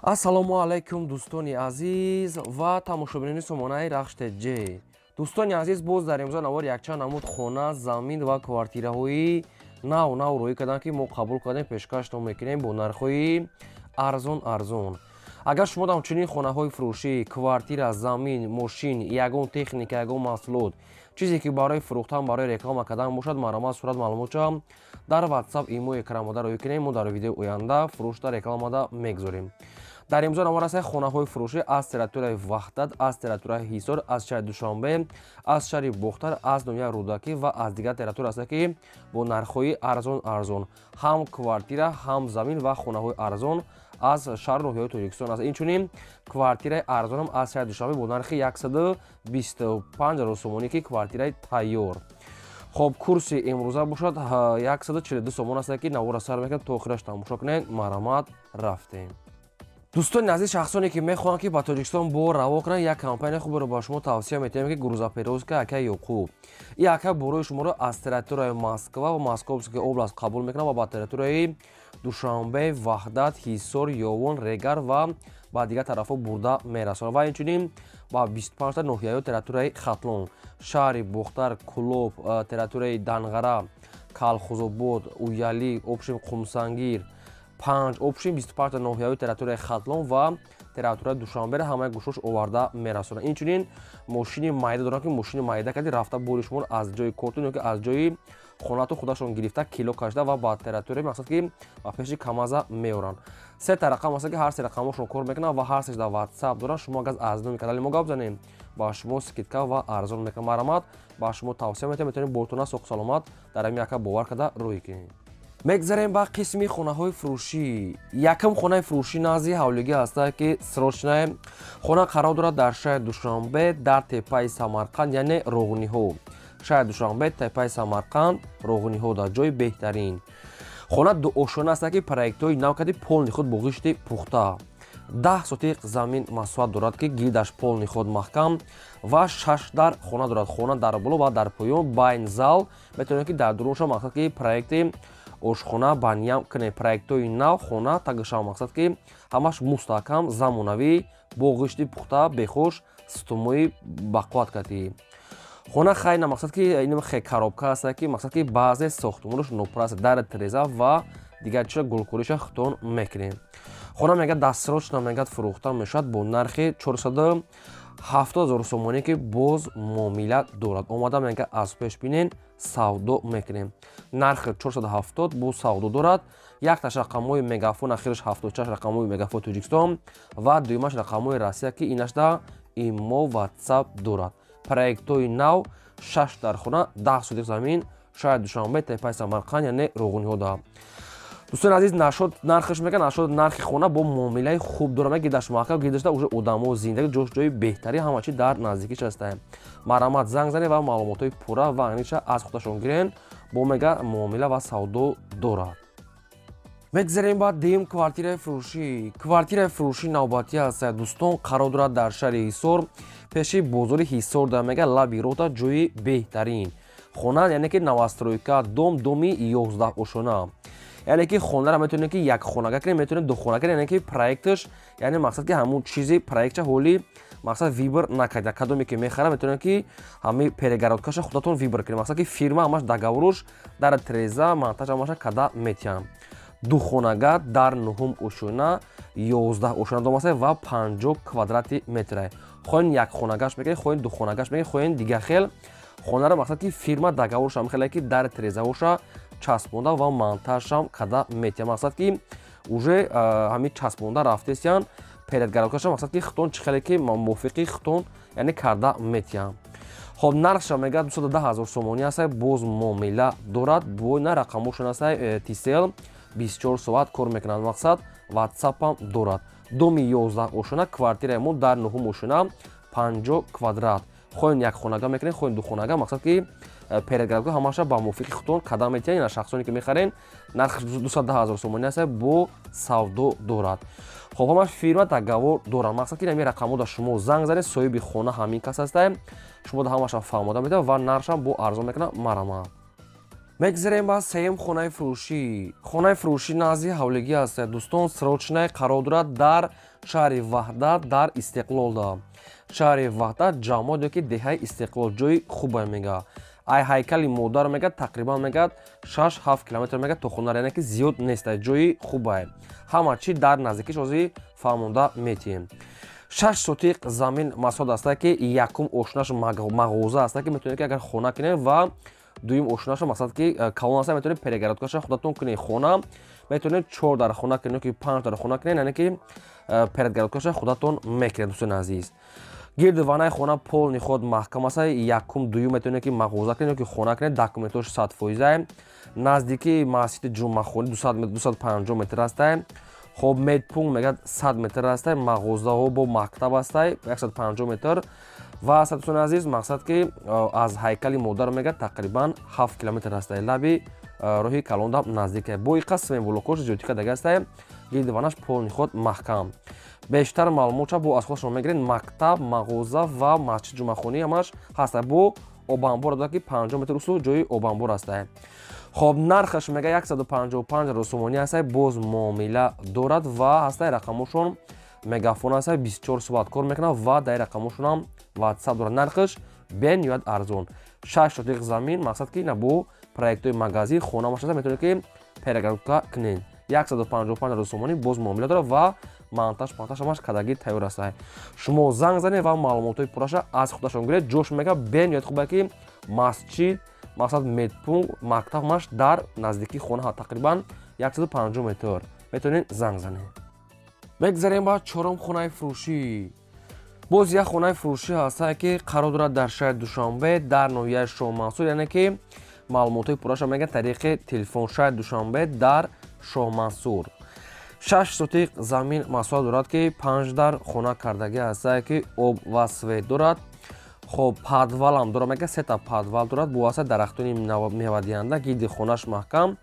Ассалому алайкум, дӯстони азиз ва тамошобинони сомонаи Рахш ТЖ. Дӯстони азиз, боз дар имрӯза навор якчанд намуд хона, замин ва квартираҳои нав нав рӯӣ карданд, ки мо қабул кардем, пешкаштон мекунем бо нархҳои арзон арзон. Агар шумо ҳамчунин хонаҳои фурӯшӣ, квартира, замин, мошин, ягон техника, ягон маҳсулот, чизе ки барои фурӯхтан, барои реклама кардан бошад, марҳамат, сурат, маълумотча дар WhatsApp, имо экранмода рӯӣ кунем. Мо дар видеои оянда фурӯшда, рекламада мегузорем. Дар имзо навор аст хонаҳои фурӯшӣ аз территорияи Ваҳдат, аз территорияи Ҳисор, аз шаҳри Душанбе, аз шаҳри Бохтар, аз ноҳияи Рӯдакӣ ва аз дигар территория аст, ки бо нархҳои арзон арзон ҳам квартира, ҳам замин ва хонаҳои арзон аз шаҳру ноҳияҳои Тоҷикистон аст. Инчунин квартираи арзонам аз шаҳри Душанбе бо нархи 125 ҳазор сомонӣ, ки квартираи тайёр. Хоб, курси имрӯза бошад 142 сомон аст, ки навора сар мекунад, то охираш тамошо кунед. Марҳамат, рафтем. Дӯстони азиз, шахсоне ки мехоҳанд, ки ба Тоҷикистон бор раво кунанд, як компания хуберо ба шумо тавсия метиҳем, ки грузоперевозка ака Ёқуб. И ака борои шуморо аз территорияи Москва ва Московская область қабул мекунад ва ба территорияи Душанбе, Ваҳдат, Ҳисор, Ёвон, Регар ва ба дигар тарафҳо бурда мерасонад ва инчунин ба 25 ноҳияҳои территорияи Хатлон, шаҳри Бохтар, Кӯлоб, территорияи Данғара, Калхузобод, Уялӣ, общем, Қумсангир, панҷ, общем, 25 ноҳияҳои территорияи Хатлон ва территорияи Душанберо ҳамаи гӯшош оварда мерасонад. Инчунин мошини майда дорам, ки мошини майда кади рафта бори шуморо аз ҷои кортон ёки аз ҷои хонатон худашон гирифта, кило кашида ва ба территорияи, мақсад ки ба пеши камаза меоранд. Сета рақам аст, ки ҳар се рақамошон кор мекунанд ва ҳар сеш дар WhatsApp доранд. Шумо агар аз номи канали мо гап занем, ба шумо скидка ва арзон мекунам. Марҳамат, ба шумо тавсия метиҳам, метавонед бортона соҳу саломат дар ҳамин яка бовар карда рӯй кунед. Мегзарем ба қисми хонаҳои фурӯшӣ. Якум хонаи фурӯшӣ назди ҳавлигӣ ҳаста, ки срочная хона қарор дорад дар шаҳри Душанбе, дар теппаи Самарқанд, яъне Роғуниҳо. Шаҳри Душанбе, теппаи Самарқанд, Роғуниҳо, дар ҷои беҳтарин. Хона дуошона аст, ки проектҳои нав кади, полный худ бо ғишти пухта. 10 сотиқ замин масоҳат дорад, ки гилдаш полный худ маҳкам ва шаш дар хона дорад. Хона дар боло ва дар поён байн зал, метавонед, ки дар дурунша, мақсад ки проекти ошхона баням кунед. Проектҳои нав, хона тагашам, мақсад ки ҳамаш мустаҳкам, замонавӣ, бо ғишти пухта, бехуш, сутунмои бақувват кардӣ. Хона хайна, мақсад ки ин хе коробка аст, ки мақсад ки баъзе сохтмонаш нопура аст, дар тереза ва дигар чиза гулкориша худтон мекунем. Хона мегӯяд дастсрочно мегӯяд фурӯхта мешавад бо нархи 470 ҳазор сомонӣ, ки боз муомила дорад. Омада мегӯяд аз пеш бинен, савдо мекунем. Нархи 470 бо савдо дорад. Якташ рақамҳои Мегафон, ахираш 76, рақамҳои Мегафон Тоҷикистон ва дуюмаш рақамҳои Россия, ки инашда имо, WhatsApp дорад. Проектҳои нав, шаш дар хона, 10 сотиқ замин, шаҳри Душанбе, теппаи Самарқанд, яъне Роғуниҳода. Дӯстони азиз, нашод нархаш мегӯяд, нашод нархи хона бо муомилаи хуб дорад, гидаш маҳкам, гидашда уже одамо зиндагӣ, ҷош ҷои беҳтарин, ҳама чи дар наздикиш ҳастаем. Марҳамат, занг занед ва маълумотҳои пурра ва аниқша аз худашон гирен. Бо мега муомила ва савдо дорад. Мегзарем ба дуюм квартираи фурӯшӣ. Квартираи фурӯшӣ навбатӣ аст, дӯстон, қарор дорад дар шаҳри Ҳисор, пеши бозори Ҳисор, дар мега лаби рота, ҷои беҳтарин. Хона, яъне ки новостройка, дом, доми 11 ошона, яъне ки хонаро метавонед, ки як хонага кунед, метавонед духона кунед, яъне ки проекташ, яъне мақсад ки ҳамун чизи проектча ҳоли мақсад выбор накарда. Кадоме ки мехара, метавонед, ки ҳами перегородкаша худатон выбор кунед. Мақсад ки фирма ҳамаш договоруш, дар треза монтаж ҳамаша када метиҳам. Духонага дар нуҳум ошона, 11 ошона дом аст ва 50 квадрати метра. Хоҳен як хонагаш мекунед, хоҳен духонагаш мекунед, хоҳен дигар хел хонаро, мақсад ки фирма договоршам хеле, ки дар трезаоша часпонда ва монтажшам када метиҳам. Мақсад ки уже ҳамин часпонда рафтесиян, перегородкаша, мақсад ки худтон чӣ хеле ки мувофиқи худтон, яъне карда метиҳам. Хоб, нархша мегӯяд 210 ҳазор сомонӣ аст, боз муомила дорад. Бо на рақамошон аст, Тисел 24 соат кор мекунад, мақсад ватсапам дорад. Доми 11 ошона, квартираи мо дар нуҳум ошона, 50 квадрат. Хоҳен як хонага мекунед, хоҳен духонага, мақсад ки перегородка ҳамаша ба мувофиқи худтон када метиҳанд. Ина шахсоне ки мехарен, нархаш 210 ҳазор сомонӣ аст, бо савдо дорад. Хоб, ҳамаш фирма договор дорад. Мақсад ки ҳамин рақамҳо да шумо занг занед, соҳиби хона ҳамин кас ҳастаем, шумо да ҳамаша фаҳмода метавад ва нархшам бо арзон мекунад. Марҳамат. Мегзарем ба сеюм хонаи фурӯшӣ. Хонаи фурӯшӣ назди ҳавлигӣ аст, дӯстон, срочная, қарор дорад дар шаҳри Ваҳдат, дар Истиқлолда. Шаҳри Ваҳдат, ҷамоат ёки деҳаи Истиқлол, ҷои хубе мега. Ай ҳайкали модар мега тақрибан мега 6-7 километр мега то хона, яъне ки зиёд нест, ҷои хубе. Ҳама чи дар наздикиш ҳозир фаҳмонда метиҳем. 6 сотиқ замин масоҳат аста, ки якум ошнаш мағоза аста, ки метавонед ки агар хона кунед, ва дуюм ошнаша мақсад ки калон аста, метавонед перегородкаша худатон кунед, хона метавонед 4 дар хона кунед ки 5 дар хона кунед, яъне ки перегородкаша худатон мекунед. Дӯстони азиз, гирди ванаи хона полный худ маҳкам аста, якум, дуюм метавонед ки мағоза кунед ки хона кунед, документош 100%. Наздикии масҷиди Ҷумъахонӣ 250 метр аста. Хоб, медпункт мегӯяд 100 метр аста, мағозаҳо бо мактаб аста 150 метр. Ва, дӯстони азиз, мақсад ки аз ҳайкали модар мегӯяд тақрибан 7 километр аста, лаби роҳи калонда наздик. Бо иқа свемблокош зиёдтика дага аста, гирди ванаш полный худ маҳкам. Бештар маълумотша бо аз худашон мегиред. Мактаб, мағоза ва масҷиди Ҷумъахонӣ ҳамаш ҳаста, бо обанбор дорад, ки 50 метр усул ҷои обанбор аста. Хоб, нархаш мега 155 ҳазор сомонӣ аста, боз муомила дорад. Ва ҳастаи рақамошон мегафон аста, 24 соат кор мекунад ва дар рақамошонам ватсап дорад. Нархаш бениҳоят арзон. 6 сотиқ замин, мақсад ки ина бо проектҳои магазин, хона машаста, метавонед ки перегородка кунед. 155 ҳазор сомонӣ, боз муомила дорад ва монтаж пантаж ҳамаш кадагӣ тайёр аст. Шумо занг занед ва маълумотҳои пурраша аз худашон гиред. Ҷош мега бениҳоят хубе, ки масҷид, мақсад, медпункт, мактаб ҳамаш дар наздикии хона, тақрибан 150 метр. Метавонед занг занед. Мегзарем ба чорум хонаи фурӯшӣ. Боз як хонаи фурӯшӣ ҳастае, ки қарор дорад дар шаҳри Душанбе, дар ноҳияи Шоҳмансур, яъне ки маълумотҳои пурраша мегӯяд тариқи телефон. Шаҳри Душанбе, дар Шоҳмансур, 6 сотиқ замин масоҳат дорад, ки 5 дар хона кардагӣ ҳастае, ки об ва свет дорад. Хоб, подвалам дорад, мега сета подвал дорад, бо васита дарахтони мевадиҳанда, гирди хонаш маҳкам,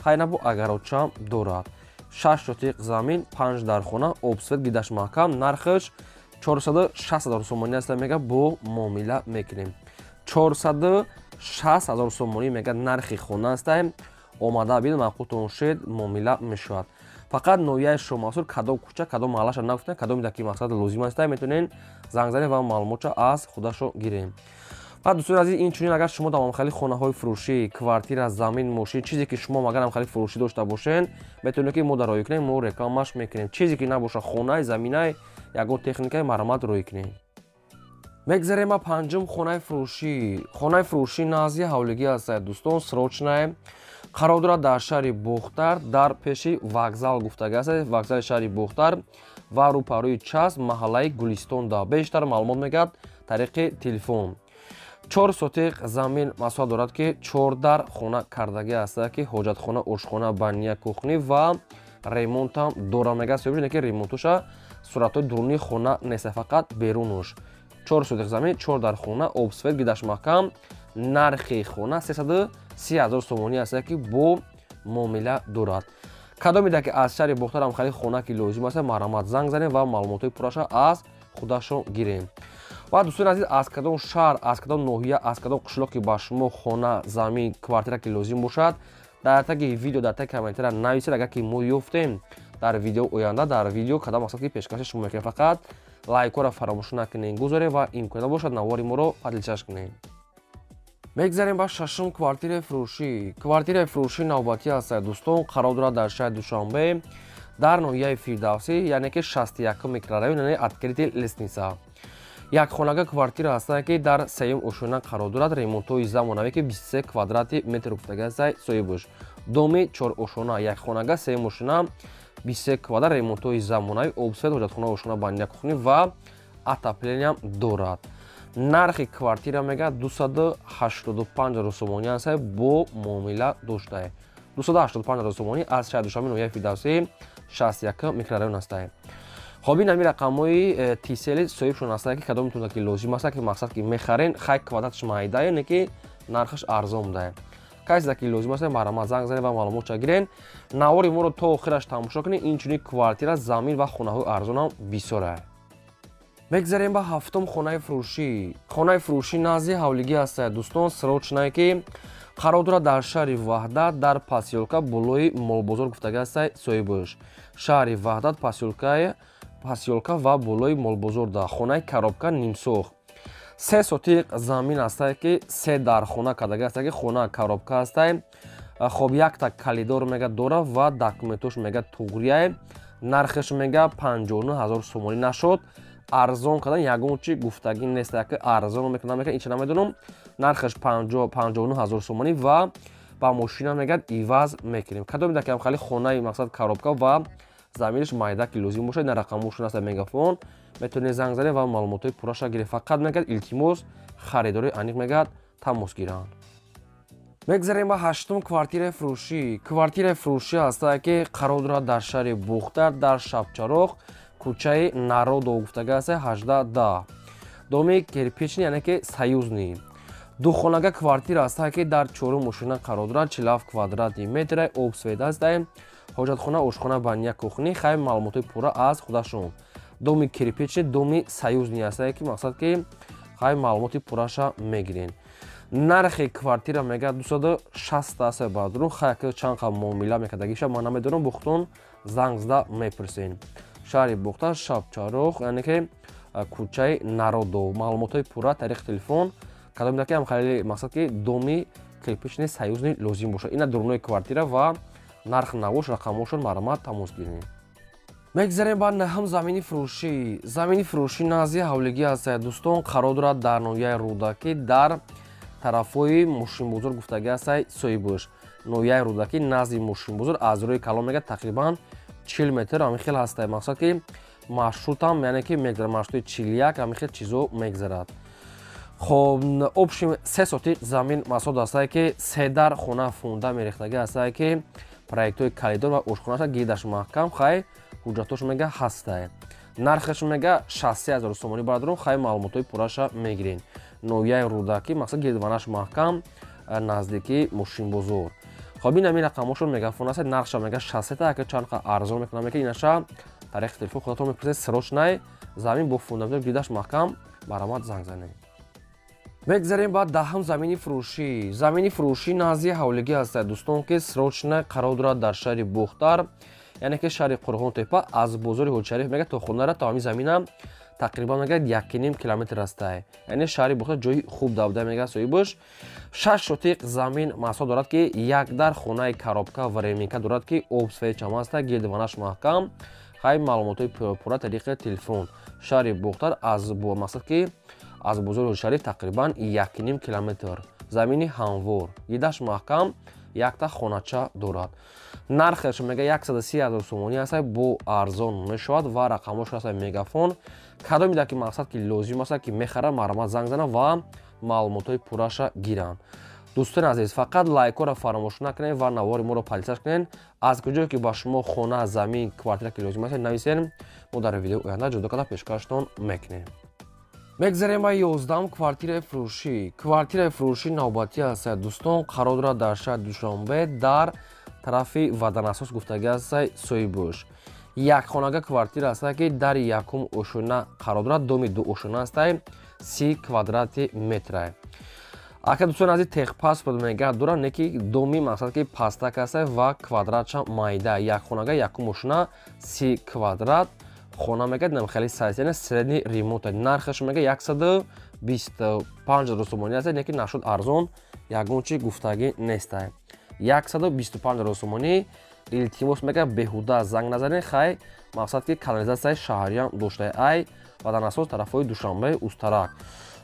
хайнабу агарочам дорад. 6 сотиқ замин, 5 дар хона, об, свет, гирдаш маҳкам. Нархаш 460 ҳазор сомонӣ аст, мега бо муомила мекунем. 460 ҳазор сомонӣ мега нархи хона аст. Омада бин, маъқултон шед, муомила мешавад. Фақат ноҳияи Шоҳмансур, кадом кӯча, кадом маҳаллаша нагуфтем. Кадоме ки мақсад лозим аст, метавонед занг занед ва маълумотша аз худашо гирем. Ва, дӯстони азиз, инчунин агар шумо дар ҳамхели хонаҳои фурӯшӣ, квартира, замин, мошин, чизе ки шумо агар ҳамхели фурӯшӣ дошта бошед, метавонед ки мо дар роҳӣ кунем, мо рекламаш мекунем. Чизе ки набошад, хонаи, заминай, ягон техникаи, марҳамат, роҳӣ кунем. Мегзарем ба панҷум хонаи фурӯшӣ. Хонаи фурӯшӣ назди ҳавлигӣ аст, дӯстон, срочная, қарор дорад дар шаҳри Бохтар, дар пеши вокзал гуфтагӣ аст, вокзали шаҳри Бохтар ва рӯпарӯи час, маҳаллаи Гулистонда. Бештар маълумот мегӯяд тариқи телефон. 4 сотиқ замин масоҳат дорад, ки 4 дар хона кардагӣ аст, ки ҳоҷатхона, ошхона, баня, кухня ва ремонтам дорад. Мегӯяд соҳиб, ки ремонтуша суратҳои дурунии хона нест, фақат берунуш. 4 сотиқ замин, 4 дар хона, об, свет, гирдаш маҳкам. Нархи хона 330 ҳазор сомонӣ аст, ки бо муомила дорад. Кадомеда ки аз шаҳри Бохтар ҳамхели хона ки лозим аст, марҳамат, занг занед ва маълумотҳои пурраша аз худашон гирем. Ва, дӯстони азиз, аз кадом шаҳр, аз кадом ноҳия, аз кадом қишлоқ ки ба шумо хона, замин, квартира ки лозим бошад, дар таги видео, дар таги комментария нависед. Агар ки мо ёфтем, дар видео оянда, дар видео кадом мақсад ки пешкаши шумо мекунем. Фақат лайкҳоро фаромӯш накунед, гузоред ва имконият бошад, навори моро поделиться кунед. Мегзарем ба шашум квартираи фурӯшӣ. Квартираи фурӯшӣ навбатӣ аст, дӯстон, қарор дорад дар шаҳри Душанбе, дар ноҳияи Фирдавсӣ, яъне ки 61 микрорайон, яъне открытый лестница. Як хонага квартира ҳастанд, ки дар сеюм ошёна қарор дорад, ремонтҳои замонавӣ, ки 23 квадрати метр гуфтагӣ аст соҳибаш. Доми чор ошёна, як хонага, сеюм ошёна, 23 квадрат, ремонтҳои замонавӣ, об, свет, ҳоҷатхона, ошхона, баня, кухня ва отоплениям дорад. Нархи квартира мега 285 ҳазор сомонӣ аст, бо муомила доштае. 285 ҳазор сомонӣ, аз шаҳри Душанбе, ноҳияи Фирдавсӣ, 61 микрорайон астае. Хоб, ин ҳами рақамҳои тисели соҳибшон астае, ки кадомтон ки лозим аст, ки мақсад ки мехарен, хай квадратш майда, яъне ки нархаш арзон будае. Касе ки лозим аст, марҳамат, занг занед ва маълумотша гирен. Навори моро то охираш тамошо кунед. Инчунин квартира, замин ва хонаҳои арзонам бисёрае. Мегзарем ба ҳафтум хонаи фурӯшӣ. Хонаи фурӯшӣ назди ҳавлигӣ аст, дӯстон, срочная, ки Қарор дорад дар шаҳри Ваҳдат, дар посёлка болои молбозор гуфтага ҳастай соҳибаш. Шаҳри Ваҳдат, посёлка ва болои молбозор да хонаи коробка нимсохт. 3 сотиқ замин ҳастай, ки 3 дар хона кардага ҳастай, ки хона коробка ҳастай. Хоб, якта калидор мега дора ва документош мега туғрияй. Нархеш мега 59 000 сомонӣ нашуд. Арзон кардан ягон чи гуфтагӣ нест, яке арзон мекунам, мека инча намедонам. Нархеш 59 000 сомонӣ ва ба мошина мегад иваз мекунем. Кадоме дар кам хали хонаи мақсад коробка ва заминаш майда ки лозим бошад, на рақамошон аст Мегафон, метавонед занг занед ва маълумотҳои пурраша гиред. Фақат мегад илтимос харидори аниқ мегад тамос гиранд. Мегзарем ба ҳаштум квартираи фурӯшӣ. Квартираи фурӯшӣ ҳастае, ки қарор дорад дар шаҳри Бухтар, дар Шабчароғ, кӯчаи Народов гуфтага аст 18. Доми кирпичный, яъне ки союзный. Духонага квартира ҳастае, ки дар чорум мошина қарор дорад, 47 квадрати метр, об свет ҳастае, ҳоҷатхона, ошхона, баня, кухня. Хай, маълумотҳои пурра аз худашон. Доми кирпичный, доми союзный ҳастае, ки мақсад ки хай маълумоти пурраша мегирен. Нархи квартира мега 260 аст бадру. Хай, ки чанд қа муомила мекардагиша ман намедонам, бухтон занг зада мепурсен. Шаҳри Бухтар, Шабчароғ, яъне ки кӯчаи Народов. Маълумотҳои пурра тариқи телефон. Кадоме ки ҳам хеле мақсад ки доми кирпичный союзный лозим бошад, ина дурунои квартира ва нарх навош рақамошон, марҳамат тамос гиред. Мегзарем ба наҳум замини фурӯшӣ. Замини фурӯшӣ назди ҳавлигӣ ҳастад, дӯстон, қарор дорад дар ноҳияи Рӯдакӣ, дар тарафҳои мошинбозор гуфтагӣ ҳастай соҳибаш. Ноҳияи Рӯдакӣ, назди мошинбозор, аз рӯи калон мега тақрибан 40 метр ҳамин хел ҳастай. Мақсад ки маршрутам, яъне ки мегзарад маршрути 41, ҳамин хел чизо мегзарад. Хоб, общем 3 сотиқ замин масод ҳастае, ки се дар хона фунда мерехтагӣ ҳастае, ки проектҳои калидор ва ошхонаша гирдаш маҳкам. Хай, ҳуҷҷатош мега ҳастае. Нархаш мега 63 000 сомонӣ бардорум. Хай, маълумотҳои пурраша мегирен. Ноҳияи Рӯдакӣ, мақсад гирдванаш маҳкам, наздикии мошинбозор. Хоб, ин ҳамин рақамошон Мегафон аст. Нархша мега 63, ака чанд қа арзон мекунам, мека инаша тариқи телефон худатон мепурсед. Срочный замин бо фундамент, гирдаш маҳкам, марҳамат занг занед. Мегзарем ба даҳум замини фурӯшӣ. Замини фурӯшӣ назди ҳавлигӣ ҳастад, дӯстон, ки срочно қарор дорад дар шаҳри Бухтар, яъне ки шаҳри Қурғонтепа, аз бозори Ҳоҷишариф мега то хонара, то ҳамин замина тақрибан мега 1,5 километр ҳастай. Яъне шаҳри Бухтар ҷои хуб давда мега соҳибаш. 6 сотиқ замин масо дорад, ки як дар хонаи коробка ва временка дорад, ки об свет чам ҳаста, гирдванаш маҳкам. Хай, маълумотҳои пурра тариқи телефон. Шаҳри Бухтар, аз мақсад ки аз бозори Ҳоҷишариф тақрибан 1,5 километр. Замини ҳамвор, гирдаш маҳкам, якта хонача дорад. Нархаш мега 130 000 сомонӣ аст, бо арзон мешавад ва рақамош аст Мегафон. Кадоме дар ки мақсад ки лозим аст, ки мехарад, марҳамат занг зана ва маълумотҳои пурраша гиранд. Дӯстони азиз, фақат лайкҳоро фаромӯш накунед ва навори моро подписаться кунед. Аз куҷое ки ба шумо хона, замин, квартира ки лозим аст, нависед, мо дар видеои оянда ҷудо карда пешкаштон мекунем. Мегзарем ба 11-ум квартираи фурӯшӣ. Квартираи фурӯшӣ навбатӣ ҳаст, дӯстон, қарор дорад дар шаҳри Душанбе, дар тарафи Ваданасос гуфтагӣ ҳастай соҳибош. Як хонага квартира ҳастае, ки дар якум ошона қарор дорад, доми ду ошона ҳастай, 30 квадрати метрае. Ака дӯстони азиз, техпаспорт мега дорад, не ки доми мақсад ки пастак ҳастай ва квадратша майда. Як хонага, якум ошона, 30 квадрат хона мега нам хеле сайз, яъне средний ремонт. Нархаш мега 125 000 сомонӣ аст, не ки нашуд арзон, ягон чи гуфтагӣ нестай. 125 000 сомонӣ. Илтимос мега беҳуда занг назанед. Хай, мақсад ки канализатсияи шаҳриям доштае ай Ваданасоз, тарафҳои Душанбе, Устарак.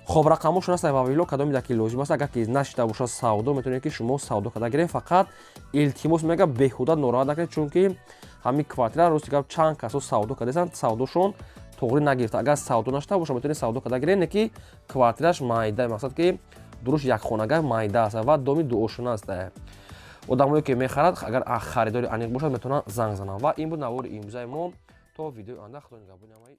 Хоб, рақамошон аст вавило. Кадоме дар ки лозим аст, агар ки нашида бошад савдо, метавонед ки шумо савдо карда гиред. Фақат илтимос мега беҳуда нороҳат накунед, чунки ҳамин квартира рости гап чанд касо савдо кардасанд, савдошон тоғрӣ нагирифта. Агар савдо нашида бошад, метавонед савдо карда гиред, не ки квартираш майда, мақсад ки дуруш якхонага майда аст ва доми дуошона аст. Одамое ки мехарад, агар харидори аниқ бошад, метавонанд занг зананд. Ва ин буд навори имрӯзаи мо. То видеои оянда, худо нигаҳбони ҳамаи.